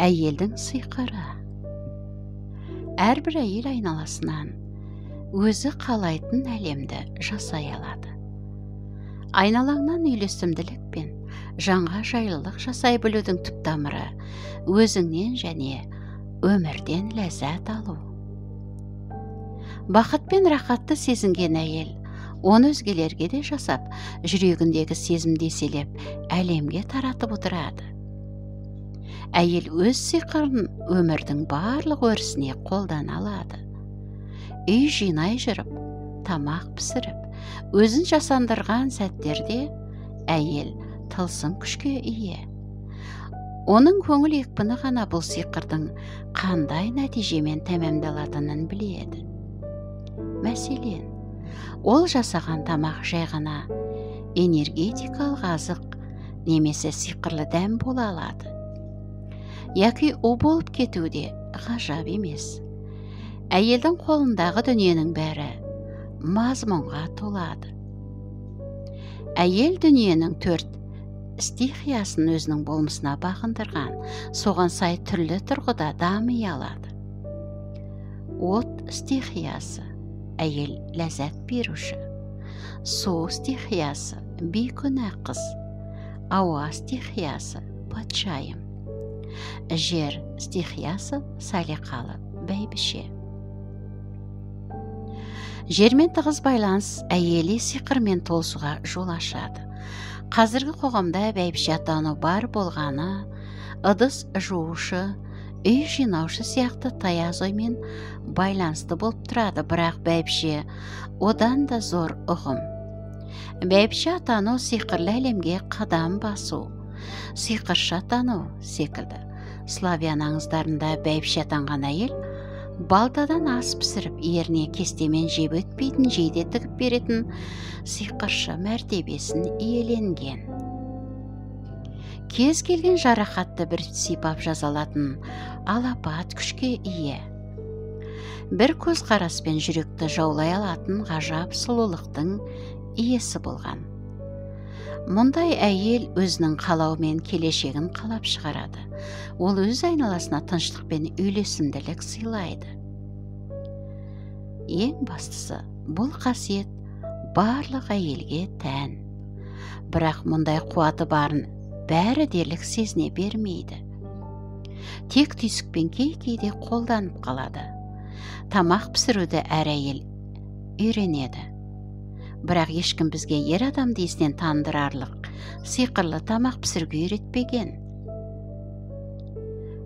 Әйелдің сиқыры. Әрбір әйел айналасынан өзі қалайтын әлемді жасай алады. Айналаңнан үйлесімділік пен жанға жайлылық жасай білудің түп тамыры өзіңнен және өмірден ләззат алу. Бақыт пен рахатты сезінген әйел оны өзгелерге де жасап, жүрегіндегі сезімді еселеп, әлемге таратып отырады. Әйел өз сиқырын өмірдің барлық өрісіне қолдана алады. Үй жинай жүріп, тамақ пісіріп, өзін жасандырған сәттерде әйел тылсым күшке ие. Оның көңіл екпіні ғана бұл сиқырдың қандай нәтижемен тәмамдалатынын біледі. Мәселен, ол жасаған тамақ жай ғана энергетикалық азық немесе сиқырлы дәм бола алады. Яки у болып кету де ғажап емес. Әйелдің қолындағы дүниенің бәрі мазмұнға толады. Әйел дүниенің төрт стихиясын өзінің болмысына бағындырған, соған сай түрлі тұрғыда дами алады. От стихиясы әйел ләззат беруші, су стихиясы бейкүнә қыз, ауа стихиясы патшайым, жер стихиясы салиқалы бәйбіше. Жермен тығыз байланыс әйелі сиқырмен толысуға жол ашады. Қазіргі қоғамда бәйбіше атану бар болғаны ыдыс жуушы, үй жинаушы сияқты таяз оймен байланысты болып тұрады, бірақ бәйбіше одан да зор ұғым. Бәйбіше атану сиқырлы әлемге қадам басу, сиқыршы атану секілді. Славян аңыздарында бәйбіше атанған әйел балтадан ас пісіріп, еріне кестемен жеп өтпейтін жейде тігіп беретін сиқыршы мәртебесін иеленген. Кез келген жарақатты бір сипап жазалатын алапат күшке ие. Бір көзқараспен жүректі жаулай алатын ғажап сұлулықтың иесі болған. Мұндай әйел өзінің қалауымен келешегін қалап шығарады. Ол өз айналасына тыныштық пен үйлесімділік сыйлайды. Ең бастысы, бұл қасиет барлық әйелге тән. Бірақ мұндай қуаты барын бәрі дерлік сезіне бермейді. Тек түйсікпен кей-кейде қолданып қалады. Тамақ пісіруді әр әйел үйренеді. Бірақ ешкім бізге ер адамды есінен тандырарлық сиқырлы тамақ пісіруге үйретпеген.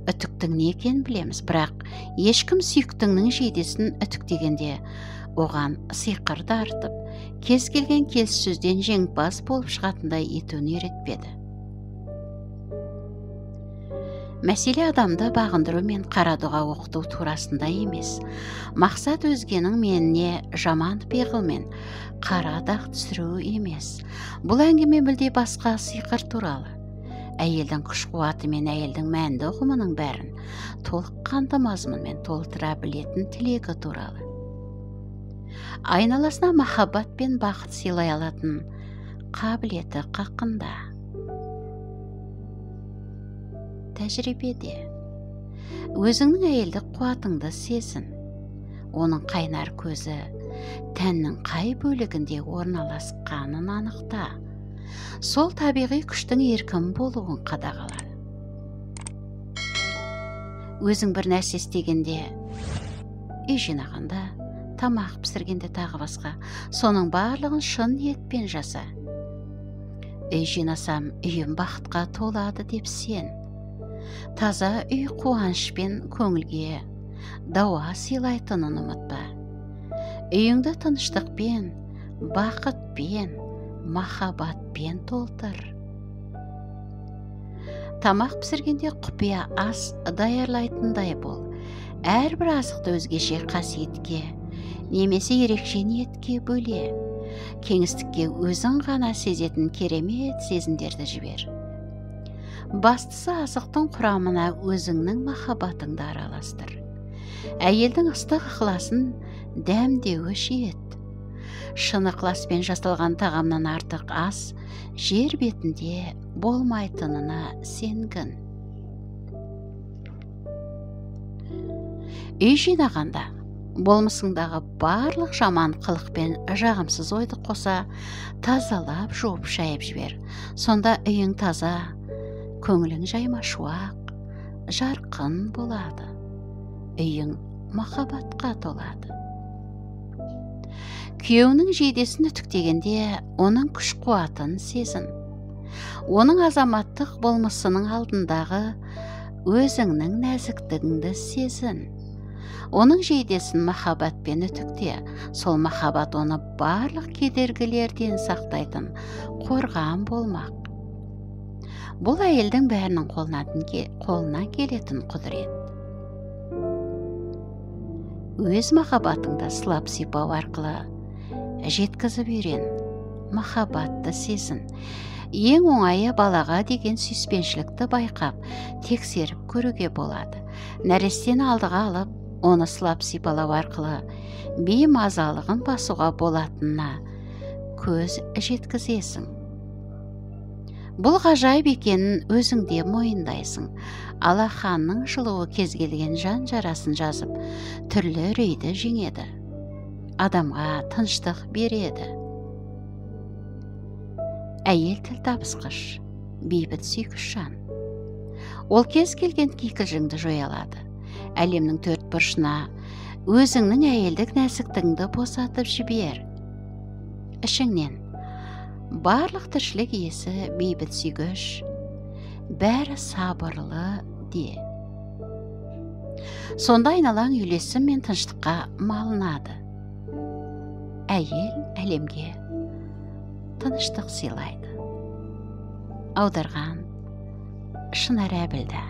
Үтіктің не екенін білеміз, бірақ ешкім сүйіктіңнің жейдесін үтіктегенде оған сиқыр дарытып, кез келген келіссөзден жеңімпаз болып шығатындай етуін үйретпеді. Мәселе адамды бағындыру мен қара дұға оқыту турасында емес. Мақсат өзгенің меніне жаман пиғылмен қара дақ түсіру емес. Бұл әңгіме мүлде басқа сиқыр туралы. Әйелдің күш қуаты мен әйелдің мәнді ұғымының бәрін толыққанды мазмұнмен толтыра білетін тілегі туралы. Айналасына махаббат пен бақыт сыйлай алатын қабілеті қақында. Тәжірибеде өзіңнің әйелдік қуатыңды сезін. Оның қайнар көзі тәннің қай бөлігінде орналасқанын анықта. Сол табиғи күштің еркін болуын қадағала. Өзің бір нәрсе істегенде, үй жинағанда, тамақ пісіргенде тағы басқа, соның барлығын шын ниетпен жаса. Үй жинасам, үйім бақытқа толады деп сен. Таза үй қуанышпен көңілге дауа сыйлайтынын ұмытпа. Үйіңді тыныштықпен, бақытпен, махаббатпен толтыр. Тамақ пісіргенде құпия ас даярлайтындай бол. Әрбір азықты өзгеше қасиетке немесе ерекше ниетке бөле. Кеңістікке өзің ғана сезетін керемет сезімдерді жібер. Бастысы азықтың құрамына өзіңнің махаббатыңды араластыр. Әйелдің ыстық ықыласын дәмдеуіш ет. Шын ықыласпен жасалған тағамнан артық ас жер бетінде болмайтынына сенгін. Үй жинағанда болмысыңдағы барлық жаман қылық пен жағымсыз ойды қоса тазалап жуып шайып жібер. Сонда үйің таза, көңілің жайма шуақ, жарқын болады. Үйің махаббатқа толады. Күйеуінің жейдесін үтіктегенде оның күш қуатын сезін. Оның азаматтық болмысының алдындағы өзіңнің нәзіктігіңді сезін. Оның жейдесін махаббатпен үтікте. Сол махаббат оны барлық кедергілерден сақтайтын қорған болмақ. Бұл әйелдің бәрінің қолынан келетін құдірет. Өз махаббатыңды сылап сипау арқылы жеткізіп үйрен, махаббатты сезін. Ең оңайы балаға деген сүйіспеншілікті байқап, тексеріп көруге болады. Нәрестені алдыға алып, оны сылап сипалау арқылы беймазалығын басуға болатынына көз жеткізесің. Бұл ғажайып екенін өзің де мойындайсың. Алақанның жылуы кез келген жан жарасын жазып, түрлі үрейді жеңеді. Адамға тыныштық береді. Әйел тіл табысқыш, бейбіт сүйгіш жан. Ол кез келген кикілжіңді жоя алады. Әлемнің төрт бұрышына өзіңнің әйелдік нәзіктігіңді босатып жібер. Ішіңнен барлық тіршілік иесі бейбіт сүйгіш, бәрі сабырлы де. Сонда айналаң үйлесім мен тыныштыққа малынады. Әйел әлемге тыныштық сыйлайды. Аударған Шынар Әбілда.